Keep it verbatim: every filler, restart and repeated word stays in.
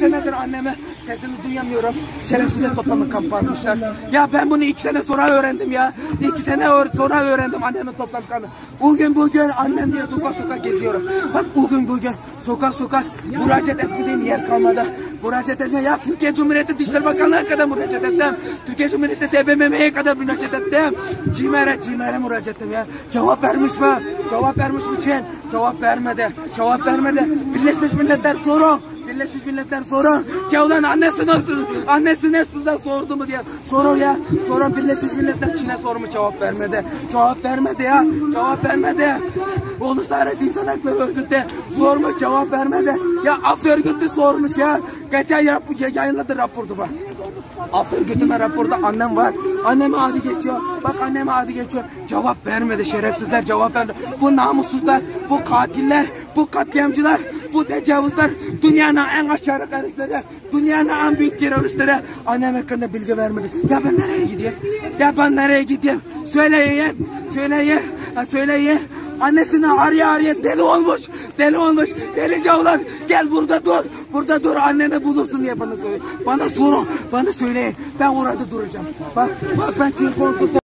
senedir anneme sesini duyamıyorum. Şerefsize toplamı kampı almışlar. Ya ben bunu iki sene sonra öğrendim ya. İki sene öğ- sonra öğrendim annemin toplam kanı. O gün bugün annem diye sokak sokak geziyorum. Bak o gün bugün sokak sokak müracaat etmediğim yer kalmadı. Müracaat etme ya Türkiye Cumhuriyeti Dışişleri Bakanlığı kadar müracaat ettim. Türkiye Cumhuriyeti T B M M'ye kadar müracaat ettim. Cimere, Cimere müracaat ettim ya. Cevap vermiş mi? Cevap vermiş mi Çin? Cevap vermedi. Cevap vermedi. Birleşmiş Milletler sorun. Birleşmiş Milletler sorun. Ya ulan annesine, annesine sizden sordu mu diye. Sorun ya. Sorun Birleşmiş Milletler Çin'e sormuş cevap vermedi. Cevap vermedi ya. Cevap vermedi. Uluslararası İnsan Hakları Örgütü sormuş cevap vermedi. Ya Af Örgütü sormuş ya. Geçen yap, yayınladı rapordu bak. Af Örgütü'nün raporda annem var. Annemin adı geçiyor. Bak annemin adı geçiyor. Cevap vermedi şerefsizler, cevap vermedi. Bu namussuzlar, bu katiller, bu katliamcılar, bu tecavüzler, dünyanın en aşağılık herifleri, dünyanın en büyük teröristleri annem hakkında bilgi vermedi. Ya ben nereye gideyim? Ya ben nereye gideyim? Söyleyin, söyleyin, ha, söyleyin. Annesini araya araya deli olmuş, deli olmuş, deli cavlan. Gel burada dur, burada dur, anneni bulursun diye bana söyle. Bana sorun, bana söyleyin. Ben orada duracağım. Bak, bak ben Çin konsolosluğu